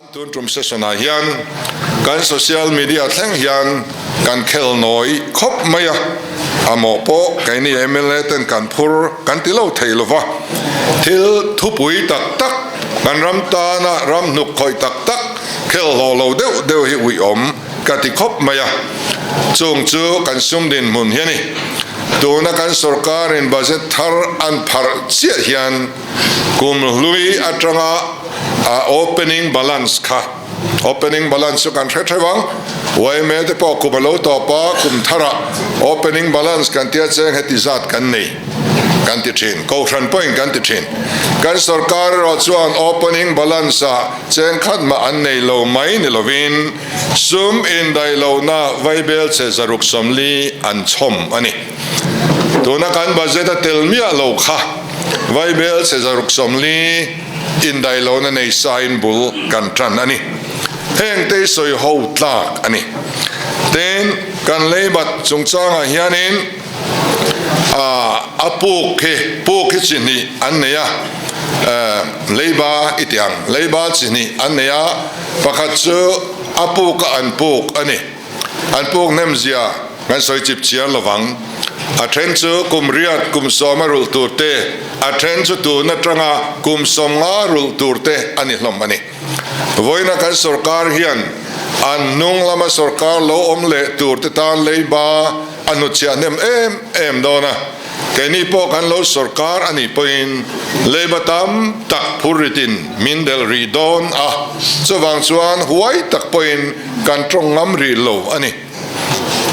Tun tum session ah hian kan social media thleng hian kan khel nawi khawp mai a, a mawh pawh keini mla ten kan phur kan ti lo thei lova, thil thupui tak tak kan ram tana ram hnuk khawih tak tak khel hlawh lo deuh deuh hi uiawm ka ti khawp mai a, chung chu kan sum dinhmun hi a ni. Tuna kan sorkarin budget thar an pharh chiah hian kum hlui atanga a opening balance kha, opening balance chu kan hre theuh ang, yma te pawh kum a lo tawp a, kum tharah opening balance kan tia cheng heti zat kan nei kan ti thin, kohhran pawhin kan ti thin. Kan sorkar erawh chuan opening balance ah cheng khat mah an nei lo mai ni lovin sum indaih lohna vaibel che 640 an chhawm a ni. Tuna kan budget a tel miah lo kha vaibel che 640 indaih lohna nei sain bul kan tan a ni. Heng te sawi ho tlak a ni. Tin, kan leibat chungchangah hianin a puk hi puk hi chi hnih an nei a, leiba i ti ang, leiba chi hnih an nei a, pakhat chu a puk a an puk a ni. An puk hnem zia kan sawi chip chiar lovang. A then chu kum riat kum sawma rulh tur te, a then chu tun atanga kum 50 rulh tur te a ni hlawm a ni. Vawiina kan sorkar hian an hnung lama sorkar lo awm leh tur te tan leiba a hnutchhiah hnem em em dawn a, keini pawh kan lo sorkar a nih pawhin leiba tam tak phur ritin min delh rih dawn a, chuvang chuan huai tak pawhin kan tawng ngam rih lo a ni.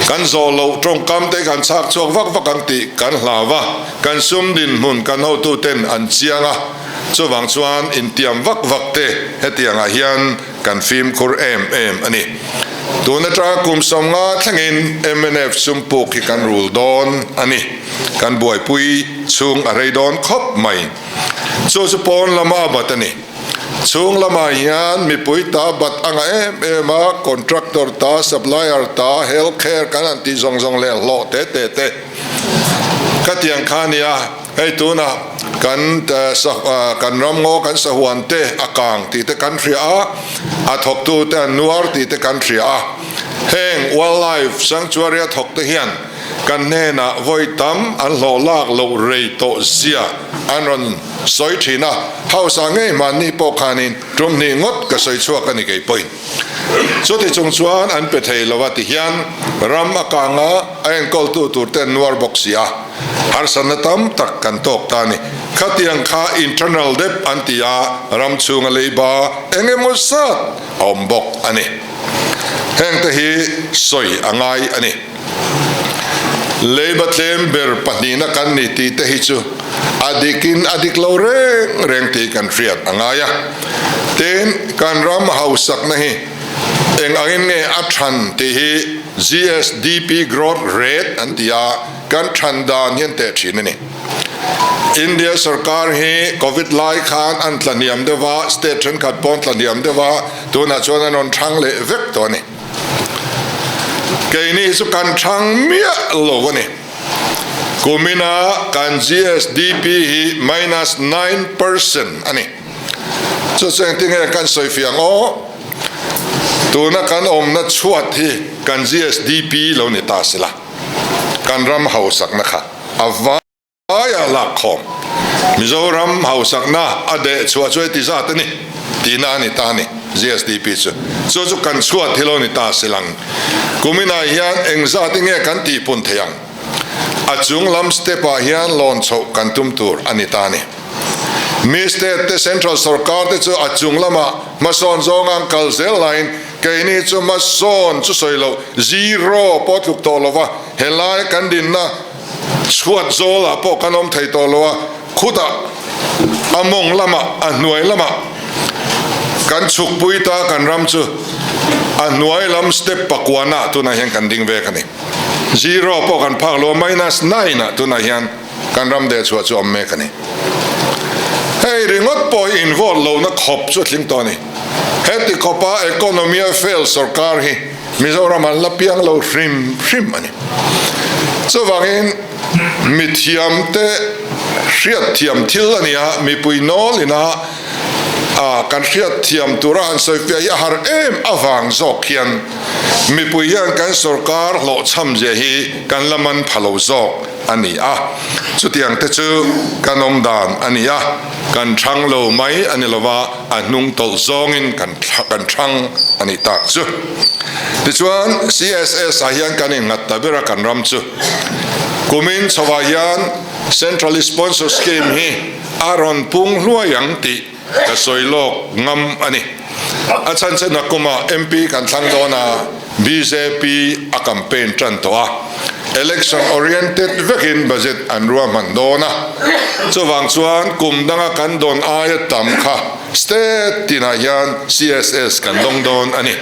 Kan zawh loh tawngkam te kan chhak chhuak vak vak ang tih kan hlau a, kan sum dinhmun kan hotuten an chiang a, chuvang chuan intiam vak vak te hetiangah hian kan fimkhur em em a ni. Tun atanga kum 50 thlengin mnf sum puk hi kan rul dawn a ni. Kan buaipui chhung a rei dawn khawp mai. Chu chu pawn lama a bat a ni. Chhung lamah hian mipui ta bat a ngah em em a, contractor ta, supplier ta, health care kan han tih zawng zawng leh hlawh te te te ka tiang kha a nia. Hei tunah kan kan ramngaw kan sahuan te a kang tih te kan hria a, a thawktu te an nuar tih te kan hria a. Heng wildlife sanctuary a thawk te hian kan hnenah vawi tam an hlawh lak loh rei tawh zia an rawn sawi thin a, house ah ngei hmanni pawh khanin tum hnih ngawt ka sawi chhuak a ni kei pawhin. Chuti chung chuan an pe thei lo a ti hian ram a kang a, a enkawltu tur te an nuar bawk si a, harsatna tam tak kan tawk ta a ni. Khatiang kha internal debt an ti a, ram chhunga leiba eng emaw zat a awm bawk a ni. Heng te hi sawi a ngai a ni. Leiba tlem ber pahnihna kan ni tih te hi chu a dikin a dik lo reng reng tih kan hriat a ngai a. Tin, kan ram hausakna hi eng angin nge a than tih hi GSDP growth rate an ti a, kan than dan hian teh thin a ni. India sorkar hi Covid lai khan an tla hniam deuh a, state thenkhat pawh an tla hniam deuh a, tunah chuan an rawn thang leh vek tawh a ni. Keini chu kan thang miah lo a ni. Kumina kan GSDP hi minus 9% a ni. Chu chu engtin nge kan sawi fiah ang aw? Tuna kan awmna chhuat hi kan GSDP lo ni ta sela, kan ram hausakna kha a va. Aia lakkhawm Mizoram hausakna a deh chhuah chu heti zat a ni tihna a ni ta a ni. GSDP chu chu chu kan chhuat hi lo ni ta si lang. Kuminah hian eng zat nge kan tihpun thei ang? A chung lam step ah hian lawn chhoh kan tum tur a ni ta a ni. Mi state te central sorkar te chu a chung lamah hmasawn zawnga an kal zel laiin keini chu hmasawn chu sawi loh zero pawh tluk tawh lova helai kan dinna Chhuat zawlah pawh kan awm thei tawh lo a, khutah a mawng lamah a hnuai lamah kan chhukpui ta kan ram chu a hnuai lam step pakuanah tunah hian kan ding vek a ni. Zero pawh kan phak lo a, minus nine ah tunah hian kan ram deh chhuah chu awm mek a ni. Hei ringawt pawh hi invote lohna khawp chu a tling tawh a ni. Heti khawpa economy a fail sorkar hi Mizoram an la piang lo hrim hrim a ni. Chuvangin mithiamte hriatthiam thil a ni a, mipui nawl ina A kan hriat thiam tura han sawi fiah hi a har em avang zawk hian mipui hian kan sorkar hlawhchham zia hi kan la man pha lo zawk a ni a. Chutiang te chu kan awm dan a ni a, kan thang lo mai a ni lova, a hnung tawlh zawngin kan kan thang a nih tak chu. Tichuan CSS ah hian kan innghat ta ber a kan ram chu. Kumin chhovah hian Centrally Sponsored Scheme hi a rawn pung hluai ang tih ka sawi lawk ngam a ni. A chhan chu nakumah MP kan thlang dawn a, bjp a campaign tan tawh a, election oriented vekin budget an ruahman dawn a, chuvang chuan kum danga kan dawn aia tam kha state tinah hian CSS kan dawng dawn a ni.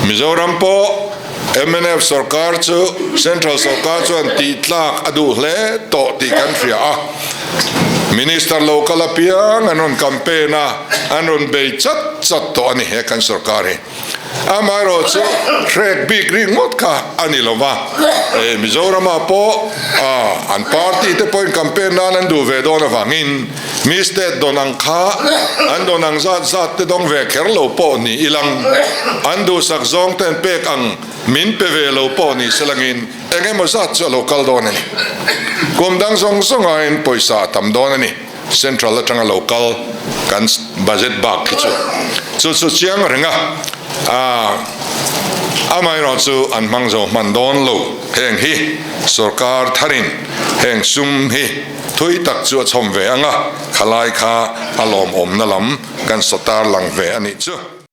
Mizoram pawh mnf sorkar chu central sorkar chuan tih tlak a duh hle tawh tih kan hria a, minister lo kal apiang an rawn campaign a, an rawn bei chat chat tawh a ni he kan sorkar hi. Amaherawh chu hrek bik ringawt kha a ni lo va, Mizoramah pawh an party te pawhin campaign nan an duh ve dawn avangin mi state dawn ang kha an dawn ang zat zat te dawng ve kher lo pawh ni ilang, an duhsak zawng ten pek ang min pe ve lo pawh ni selangin eng emaw zat chu a lo kal dawn a ni. Kum dang zawng zawngain pawisa a tam dawn a ni. Central atanga lo kal kan budget bak khi chu chu chu chiang reng a, amaherawh chu an hmang zo hman dawn lo. Heng hi sorkar tharin heng sum hi thui tak chu a chhawm ve ang a, khalai kha a lawmawmna lam kan sawtar lang ve a nih chu.